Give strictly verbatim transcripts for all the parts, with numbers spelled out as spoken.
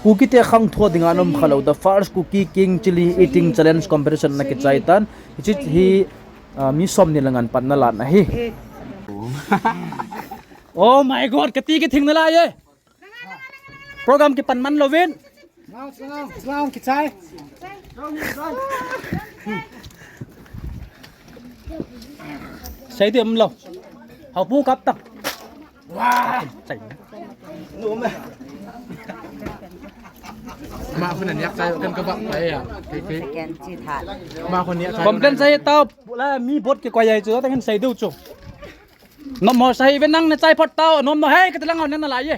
Kuki te khangthah dinga nom khalou, the first Kuki King Chilli Eating Challenge Competition ana kichai tan. Hiche hi, ah, mi som ni le nga in pan ana lan ahi. Oh my God, kati kithing nalai e. Program kipan man louvin. Ngang, ngang, ngang, kichai. Sei ding umlou. Hao pu kap tang. Wah. Sei. Ma khun an yak chai kan ka ba pai ya. Kei, kei. Second chi tha. Ma khun yak chai. Complain sei tao. La mi bot kikoi ai chu, ta hin sei diu chu. Nom mo sei ve nang na chai phot tao, nom mo hei, kati lang nang nalai e.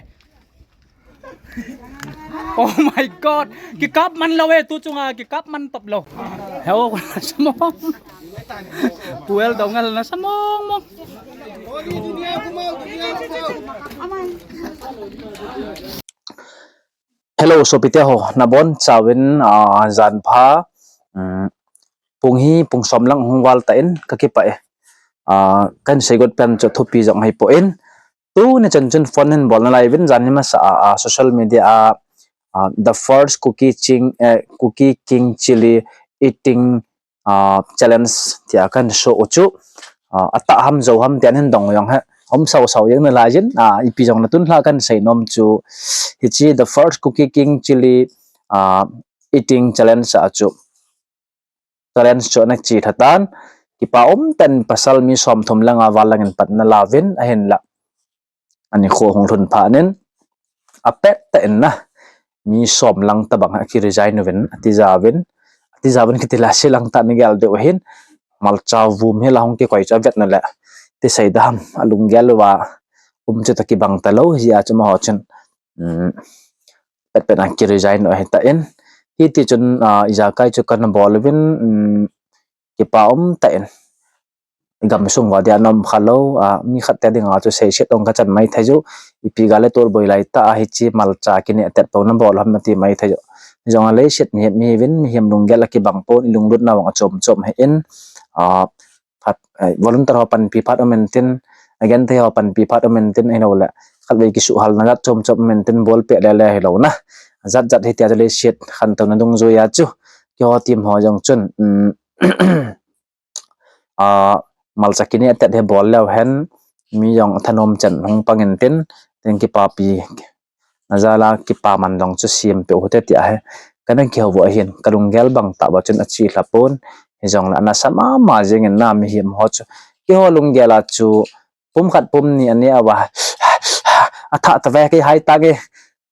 Oh my God. Kikap man lou e, tu chunga kikap man tap lou. Heo, samong. Puel dong ngal na samong mong. Hello, sopite ho, nabon chauvin, ah, jan pha, um, pung hi pung som lang hung val tan, ka kipah e. Ah, kan seigot pen chu thupi jong hipon. Tuni chan chun phone hin bol nalai uvin, jan hi masa a, a, social media a, a, the first Kuki Ching, eh, Kuki King Chilli Eating, ah, Challenge tia kan show u chu, ah, atah ham jou ham tia hin dong jong he. Hom sao sao jeng nalai jin, ah, ipi jong le tun lha kan sei nom chu. Hiche the first Kuki King Chilli, ah, Eating Challenge a chu. Challenge chu ana chi tha tan. Kipa um tah in pasal mi som thum lang a val lang in pan ana la uvin ahinla. Ani kho hung lhun phat in. Apet tah in na. Mi som lang tabang a ki resign uvin, ati jauvin. Ati jauvin kiti la se lang tah ni gel deu hin. Malcha vum hi la hung kikoi chu avet na le. Ti sei dam, alunggel uva. Um chu ta kibang talou, hia chu amaho chun. Um, pet pet a ki resign u ahi tan. Hiti chun, ah, ijakai chu kana bol uvin, um, kipa um tah in. Igam sung uva dia nom khalou, ah, mi khat te dinga chu seiset ong ka chan mai thei u, ipi gal le tol boi lai ta a hiche malcha kineh tet pou na bol ham nati mai thei u. Jong a leiset mihem, mihem uvin, mihem lunggel a kibang pon, ilunglut na vang a chom chom ahin, ah, phat, eh, volunteer ho panpi phat um intin, agent te ho panpi phat um intin, ahilou le, khatvei kisuhal na jat chom chom um intin, bol peh le le hilou na. Jat jat hitia chu leiset khantouna dungjui a chu, keiho team ho jong chun, um, ah, malcha kineh tet hi bol leu hen, mi jong thanom chan hung pang intin, tin kipapi, na jal a kipa man jong chu sem peh u hite tia hi. Kana kihou u ahin, ka lunggel bang tah uva chun achi lha pon, hijongle ana sa mama jeng in na mihem ho chu. Keiho lunggel a chu, pum khat pum ni aneh uva, atha ta ve kei hai ta nge,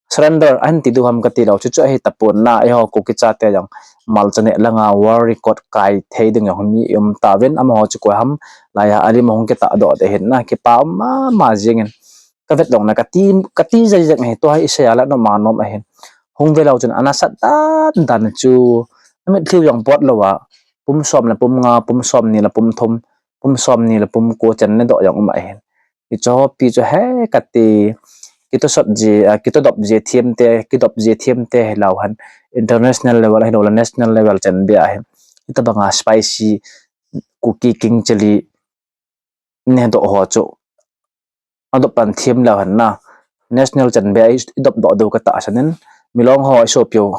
surrender, ahin ti diu ham kati lou, chu chu ahi tapon na, eiho Kuki chate jong, malcha neh lang a world record kai thei ding jong mi um tauvin, amaho chu koi ham, lai a, alim hung kitah doh te hin na, kipa um mama jeng in. Ka vet dong na, ka ti, ka ti jai jeng hi, tua hi isei a la nom a nom ahin. Hung ve leu chun, ana sat dan dan chu, amit lhiu jong pot lou a, pum som le pum nga, pum som ni le pum thum, pum som ni le pum ko chan ne doh jong um ahin. Hiche ho pi chu he kati, kito sot ji, ah, kito dop ji thiem te, kidop ji thiem te hilou hen, international level, hilou le national level chan bia ahin. Hitabang a spicy, Kuki King Chilli, ne doh ho chu. Adop pan thiem leu hen na. National chan bia i, idop doh diu ka tahsan in. Milong ho isopiu.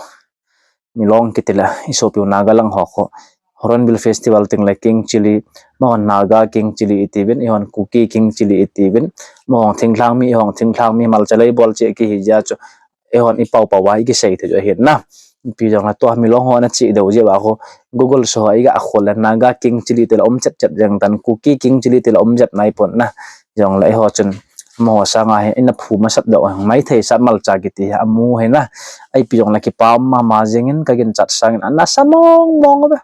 Milong kiti le isopiu Naga lang ho kho. Hornbill Festival teng le King Chilli. Amahon Naga King Chilli iti uvin. Eihon Kuki King Chilli iti uvin. Amahon thinglhang mi, eihon thinglhang mi malcha lei bol cheh kihi jeh a chu. Eihon i pao pao a i kisei thei u ahin na. Ipi jong le tua Milong ho ana chih diu jeh uva kho Google search a i ga khol le Naga King Chilli ti la um chet chet jeng tan, Kuki King Chilli ti la um jet nai pon na. Jong le eiho chun amaho sanga hi ina phu masat doh mai thei sa malcha kiti hi amu hi na. Ipi jong le kipa um mama jeng in ka ginchat sang in ana sa mong mong uve.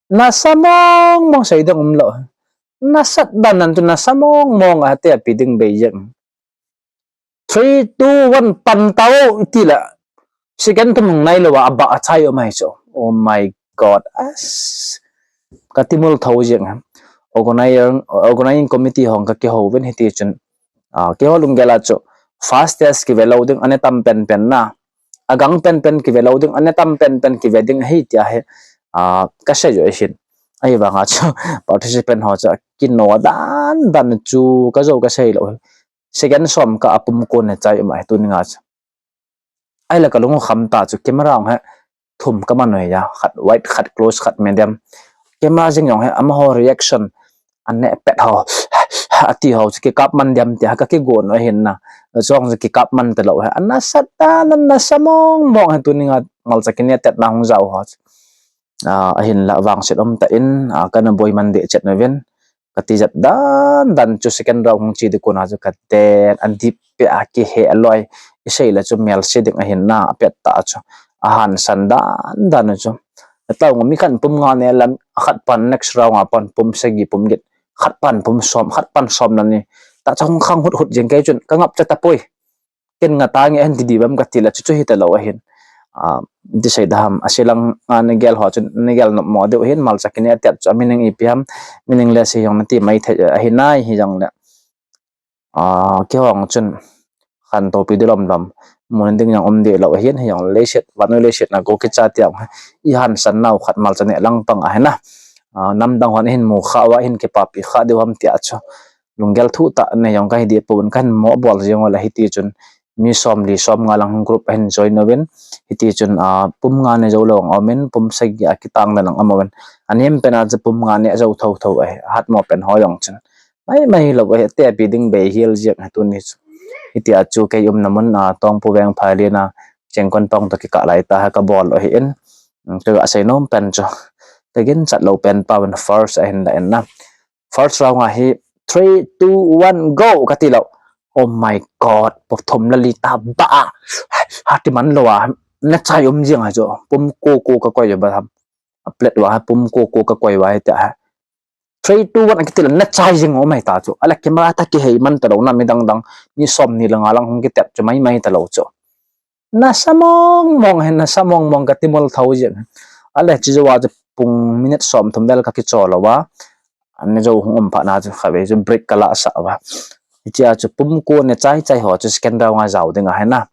Nasa mong mong sei ding um lou. Nasat dan nan chu nasa mong mong a te api ding bei jeng. Three, two, one, pan tao iti la. Second thum hung nai lou a, aba a chai um ahi chu. Oh my God. As. Ka timul tho jeng. Organizing, organizing committee hong ka kihou uvin hiti chun. Ah, keiho lunggel a chu fastest kive lou ding, ane tam pen pen na. Agang pen pen kive lou ding, ane tam pen pen kive ding ahi tia hi, ah, ka sei u ahin. Ahivang a chu participant ho chu kino dan dan chu ka jou ka sei lou. Second som ka apum kon ne chai um ahi tuni nga chu. Ahile kalung u kham ta chu camera hung he thum kaman u hi a, khat wide, khat close, khat medium. Camera jing jong hi amaho reaction, aneh pet ho, ati ho chu kikap man diam tia kakigon u ahin na. Chuong chu kikap man talou hi. Anasa ta, anasa mong mong hi tuninga malcha kine tet na hung jao ho chu. Ah, ahinla vangset um tah in, ah, kana boi man deh chet nauvin. Kati jat dan dan chu second round hung che ding kona chu kaden, adip peh a kihe loi. Isei le chu melse ding ahin na, apet tah chu. Ahansan dan dan chu. Atao mi khat pum nga ne lam, khat pan next round a pan pum sagi pum get. Khat pan pum som, khat pan som na ni. Ta chong khang hut hut jeng kei chun, kangap cha tapoi. Ken nga ta nge ahin ti di bam kati la chu chu hi talou ahin. Ah, ti sei da ham, aselang, ah, nagel ho chu, nagel nop mo deu hin malcha kine tet chu, amining ipi ham, mining le sei jong nati mai thei, ahi nai hi jong le. Ah, kihong chun, khantou pi di lom lom, mun ding jong um di lou ahin, hi jong leiset, vannoi leiset na ko kicha tiang, i hansan nau khat malcha ne lang pang ahi na. Ah, namdang hon hin mu kha uva, hin kipapi kha deu ham tia chu. Lunggel thuh tah nei jong kahi di pon, kahin mo bol jeng u le hiti chun mi som li som nga lang group ahin join uvin, hiti chun, ah, pum nga ne jou lou ang umin, pum sagi a kitang dan ang um uvin. Anem pen a chu pum nga ne jou tho tho ahi, ahat mo pen ho jong chun. Mai mai lou ahi, te pi ding bei hiel jeng ahi tuni chu. Hiti a chu kei umna mun, ah, Tongpu Veng Phailin a Chengkon Pang to kikah lai ta ha kabol u ahin. Kaga sei nom pen chu. Kagin chat lou pen pa un first ahin la in na. First round a hi three, two, one, go kati lou. Oh my God, pathum le li ta ba. Hati man lou a, nachai um jeng a chu. Pum ko ko kakoi ba ham. A plate uva pum ko ko kakoi uva hiti a. Three, two, one kiti le nachai jeng u mai ta chu. Ala camera ta kihei man talou na, midang dang, mi som ni le nga lang hung kitet chu mai mai talou chu. Nasa mong mong hi, nasa mong mong kati mol thou jeng. Ale, chi jou a chu pung minute som thum vel kakicho lou a. Ani jou hung um phat na chu khatvei chu break kala sah uva. Hichea chu pum ko ne chai chai ho chu second round a jao ding ahi na.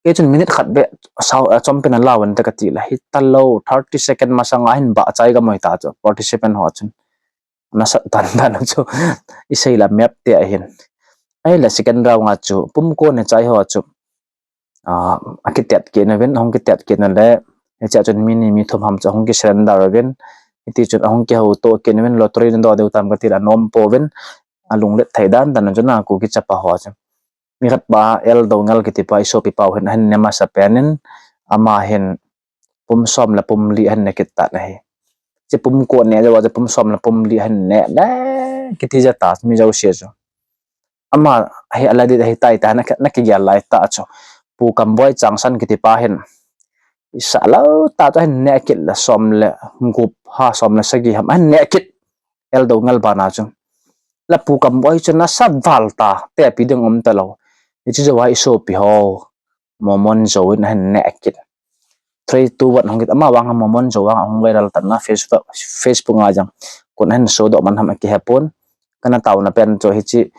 Kei chun minute khat beh sao, a, chom pen a lau ante kati la, hi talou, thirty second masang a hin ba chai ka moi ta chu, participant ho chun. Nasa tan tan chu, isei la map te ahin. Ahile second round a chu, pum ko ne chai ho chu. Ah, akitet kit uvin, ahung kitet kit u le, hichea chun mi ni mi thum ham chu ahung ki surrender uvin, hiti chun ahung kihou to kit uvin, lottery na do deu tam kati la nom pouvin, alunglet thei dan dan chu na Kuki chapa ho chu. Mi khat pa L Doungel kiti pa i sopi pau hin, ahin ne masa pen in, ama hin pum som le pum li ahin ne kit tan ahi. Chi pum ko ne jou a chu pum som le pum li ahin ne, ne kiti ja ta mi jouse chu. Ama hi ala di ahi tai ta na, na kigel lai ta chu. Pu Kamboi Changsan kiti pa hin. Isa lou ta chu ahin ne kit le som le gup ha som le sagi ham ahin ne kit. L Doungel bana chu. La Pu Kamboi chu nasa val ta, te pi ding um talou. Hichi jou a i sopi ho. Momon jou in ahin ne kit. Three, two, one hung kit. Ama vang a Momon jou vang a hung viral tan na Facebook, Facebook a jong. Kon ahin sodoh man ham akihe pon. Kana taona pen chu hichi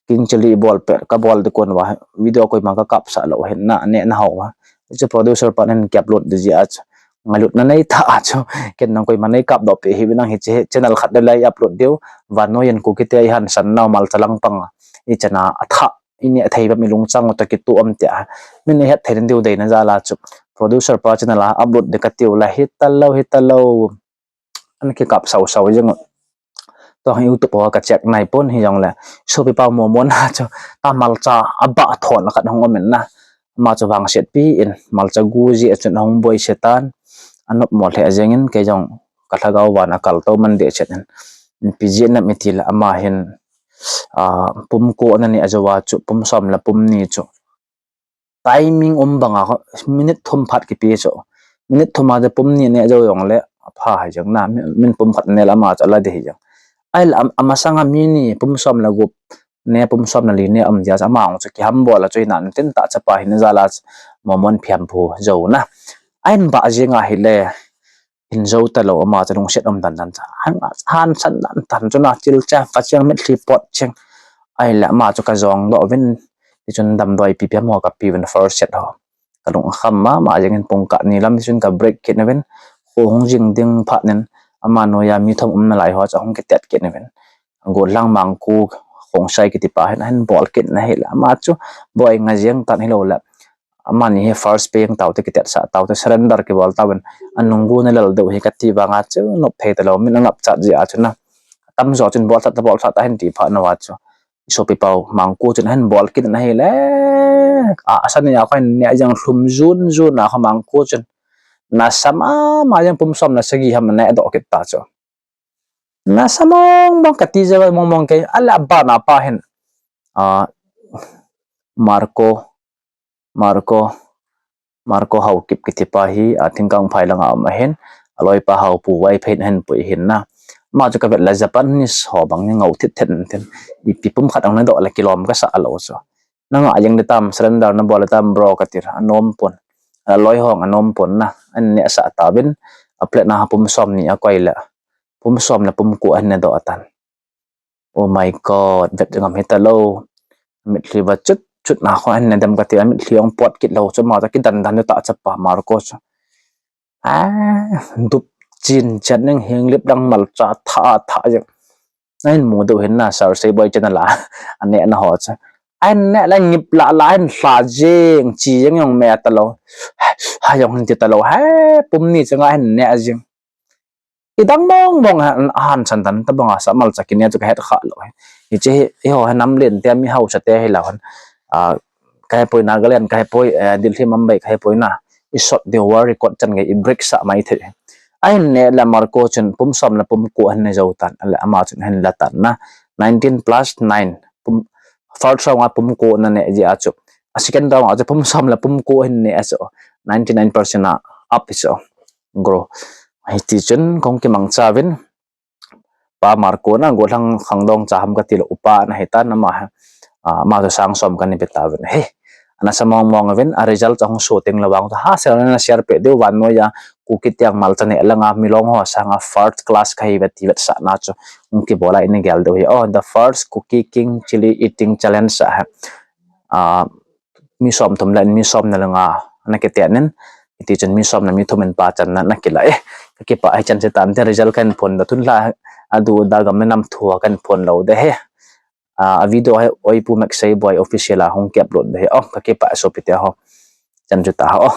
king chili bol pe, kabol di kon uva. Video koima kakap sah lou hin na, ne na ho uva. Hichi producer pan hin ki upload di ji a chu. Ngailutna nei ta a chu. Ken nang koima nei kap doh pe hi nang hichi channel khat le lai upload diu. Vannoi in Kuki te i hansan nau malcha lang pang a. I chana atha. I neh thei bam i lungchang u toh kituh am tia. Min i het thei den diu deina jal a chu. Producer pa channel a upload ding ka tiu la hi talou, hi talou. Ana kikap sau sau jeng u. Tua hi YouTube a ka check nai pon hi jong le. Sopi pa Momon a chu. Amalcha a ba thon a khat hung um in na. Ama chu vangset pi in. Malcha gu ji a chun hung boi se tan. Anop mo lheh jeng in kei jong ka lhagao van a kal to man de chet in. Ipi ji nam i ti le ama hin ah, pum ko na ni a jou a chu, pum som le pum ni chu. Timing um bang a, minute thum phat kipe chu. Minute thum a chu pum ni ne jou jong le, apha hai jeng na, min, min pum khat ne la ama chu ala de hi jeng. Ai la, am, ama sanga mi ni, pum som le gup, ne pum som le li ne um dia chu, ama ong chu kiham bol a chu ina, tin ta chapa hin jal a chu, Momon phiam phu jou na. Ahin ba jeng a hi le, hin jou talou ama chu lungset um dan dan cha. Han, hansan dan dan chu na chil cha, fa chiang mit thli pot cheng. Ai la ama chu ka jong doh uvin, ti chun damdoi ipi pi mo ka pi uvin first set ho. Ka lung kham mama jeng in pung kah ni lam chun ka break kit uvin. Khu hung jing ding phat nin ama noiya mi thum um nalai ho chu hung kitet kit uvin. Gollhang Mangku Khongsai kiti pa hin, hin bol kit na hi la ama chu boi nga jeng tan hilou le. Amani hi first peng taute, kitetsah taute, surrender kibol tauvin. Anung gu nalel diu hi kati vanga chu nop thei talou, min angap chat jeh a chu na. Tamjo chun bolsah ta, bolsah ta hin ti phat nauva chu, isopi pau Mangko chun ahin bol kit in ahile, a, asan a kho hin neh jeng lhum jun jun a kho Mangko chun nasa mama jeng, pum som le sagi ham aneh doh kit ta chu. Nasa mong mong kati jeh mong mong kei, ahile abana pa hin, a, Marco, Marco, Marco Haokip kiti pa hi, a, Thingkangphai langa um ahin, aloipa Haopu Vaiphei in ahin pui ahin na. Ama chu kavet le Japanese ho bang hi ngou thet thet in tin. Ipi pum khat ang nadoh le kilom kasah lou chu. Nangah jeng ding tam, surrender nabol ding tam bro katin, anom pon. Aloi hon anom pon na. Ahin nehsah tauvin, a plate na pum som ni akoi le, pum som le pum ko ahin nedoh tan. Oh my God, vet ngam hitalou. Mitlhi va chut chut na kho ahin nedem kati, amitlhi jong pot kit lou chu, ama chu kidan dan tah chu pa Marco chu. A, dup chin chan ning, hing lip dang malcha tha tha jeng. Ahin mu diu hin na, Sir Seiboi channel a anehna ho chu. Ahin neh le ngip lah lah ahin lha jeng, chi jeng jong me talou. Ha jong hin ti talou. He, pum ni changa ahin neh jeng. Kidang mong mong, ahan san dan tabanga sa malcha kineh chu kahet kha lou hi. Hiche hi, eiho hi nam lente, mi haosa te hilou hen. A, kahepoi, Nagaland kahepoi, eh, Delhi, Mumbai kahepoi na. Isot diu world record chan gei, i break sah mai thei. Ahin neh le Marco chun pum som le pum ko ahin ne jou tan, ahile ama chun ahin la tan na. Nineteen plus nine, pum, first round a pum ko ana neh jeh a chu, a second round a chu pum som le pum ko ahin neh a chu, ninety nine percent a up hi chu, grow. Hiti chun kahung kimangcha uvin, pa Marco na gollhang khangdong cha ham kati lou, upa ana hi tan ama, a, ama chu sang som kana pe tauvin ahi. Ana sa mong mong uvin, a result chu ahung show teng le vang chu ha sel ana share peh diu, vannoiya Kuki tiang malcha neh langa Milong ho sanga first class kahi uve ti vetsahna chu hung kibol a ina gel diu ahi. Oh, the first Kuki King Chilli Eating Challenge a, a, mi som thum le mi som na le nga ana kiten in, hiti chun mi som na mi thum in pachanna ana kila e. Kakipah e, chan se tante, result kahin phon da, tun lha adu da gam le nam thu a kahin phon lou de he. A, a video hi Oipu Max Seiboi official a hung ki upload de he. Oh, kakipah e sopite ho. Chan chu ta ho.